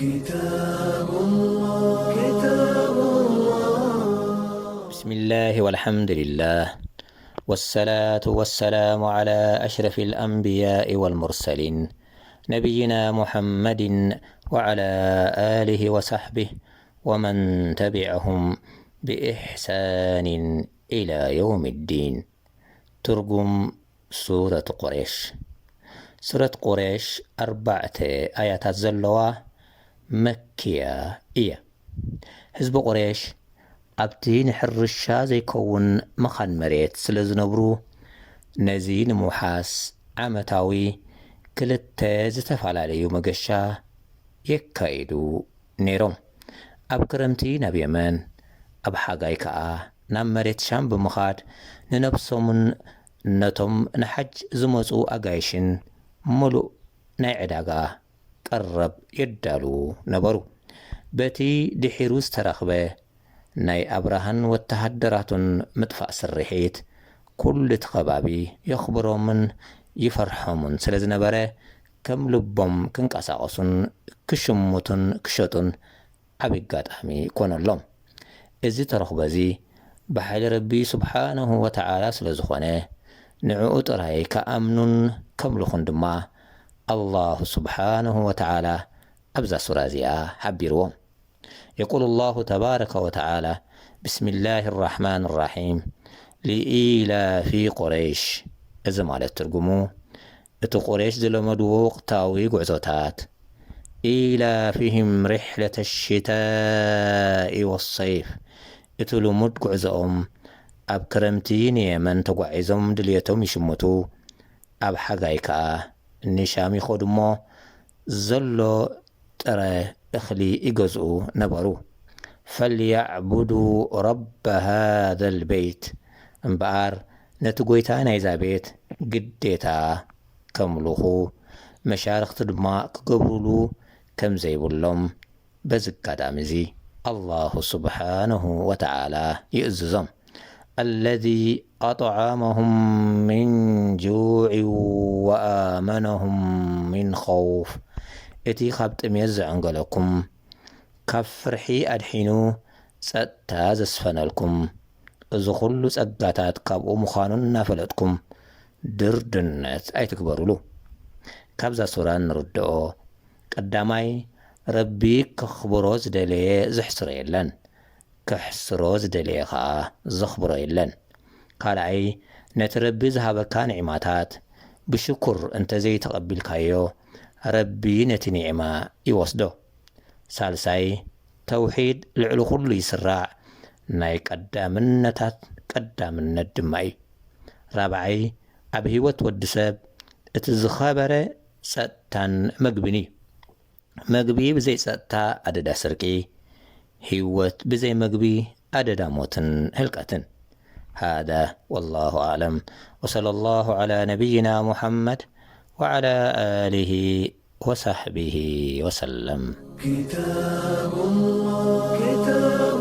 كتاب الله، كتاب الله. بسم الله والحمد لله، والصلاة والسلام على أشرف الأنبياء والمرسلين، نبينا محمد وعلى آله وصحبه ومن تبعهم بإحسان إلى يوم الدين. ትርጉም ሱረት ቁሬሽ። ሱረት ቁሬሽ ኣርባዕተ ኣያታት ዘለዋ መክያ እያ። ህዝቢ ቁሬሽ ኣብቲ ንሕርሻ ዘይከውን መኻን መሬት ስለ ዝነብሩ፣ ነዚ ንምውሓስ ዓመታዊ ክልተ ዝተፈላለዩ መገሻ የካይዱ ነይሮም። ኣብ ክረምቲ ናብ የመን፣ ኣብ ሓጋይ ከኣ ናብ መሬት ሻም ብምኻድ፣ ንነብሶምን ነቶም ንሓጅ ዝመጹ ኣጋይሽን ምሉእ ናይ ዕዳጋ ቀረብ የዳሉ ነበሩ። በቲ ድሒሩ ዝተረኽበ ናይ ኣብራሃን ወተሃደራቱን ምጥፋእ ስርሒት፣ ኩሉ እቲ ከባቢ የኽብሮምን ይፈርሖምን ስለ ዝነበረ፣ ከም ልቦም ክንቀሳቐሱን ክሽምቱን ክሸጡን ዓቢ ኣጋጣሚ ኮነሎም። እዚ ተረኽቦ እዚ ብሓይሊ ረቢ ስብሓነሁ ወተዓላ ስለ ዝኾነ፣ ንዕኡ ጥራይ ክኣምኑን ከምልኹን ድማ ኣላሁ ስብሓነሁ ወተዓላ ኣብዛ ሱራ እዚኣ ሓቢርዎም። የቁሉ ላሁ ተባረከ ወተዓላ፣ ብስሚላሂ ራሕማን ራሒም፣ ሊኢላፊ ቁረይሽ። እዚ ማለት ትርጉሙ፣ እቲ ቁሬሽ ዝለመድዎ ወቕታዊ ጉዕዞታት፣ ኢላፊሂም ሪሕለተ ሽታኢ ወሰይፍ፣ እቲ ልሙድ ጉዕዞኦም ኣብ ክረምቲ ንየመን ተጓዒዞም ድልየቶም ይሽምቱ፣ ኣብ ሓጋይ ከኣ ንሻም ይኸዱ እሞ ዘሎ ጥረ እኽሊ ይገዝኡ ነበሩ። ፈልያዕቡዱ ረበ ሃዘል በይት፣ እምበኣር ነቲ ጐይታ ናይዛ ቤት ግዴታ ከምልኹ፣ መሻርኽቲ ድማ ክገብሩሉ ከም ዘይብሎም በዚ ኣጋጣሚ እዚ ኣላሁ ስብሓነሁ ወተዓላ ይእዝዞም። ኣለዚ ኣጥዓመሁም ሚን ጁዕ ወኣመነሁም ሚን ኸውፍ፣ እቲ ካብ ጥሜት ዘዕንገለኩም፣ ካብ ፍርሒ ኣድሒኑ ጸጥታ ዘስፈነልኩም፣ እዚ ኹሉ ጸጋታት ካብኡ ምዃኑ እናፈለጥኩም ድርድነት ኣይትግበሩሉ። ካብዛ ሱራ እንርድኦ፣ ቀዳማይ፣ ረቢ ከኽብሮ ዝደለየ ዘሕስሮ የለን፣ ከሕስሮ ዝደለየ ኸኣ ዘኽብሮ የለን። ካልኣይ፣ ነቲ ረቢ ዝሃበካ ኒዕማታት ብሽኩር እንተ ዘይተቐቢልካዮ፣ ረቢ ነቲ ኒዕማ ይወስዶ። ሳልሳይ፣ ተውሒድ ልዕሊ ኩሉ ይስራዕ፣ ናይ ቀዳምነታት ቀዳምነት ድማ እዩ። ራብዓይ፣ ኣብ ህይወት ወዲ ሰብ እቲ ዝኸበረ ጸጥታን መግብን እዩ። መግቢ ብዘይ ጸጥታ ኣደዳ ስርቂ፣ ህይወት ብዘይ መግቢ ኣደዳ ሞትን ህልቀትን። ሃዳ ወላሁ ኣዕለም፣ ወሰለ ላሁ ዐላ ነቢይና ሙሐመድ ወዐላ ኣሊሂ ወሰሕቢሂ ወሰለም። كتاب الله، كتاب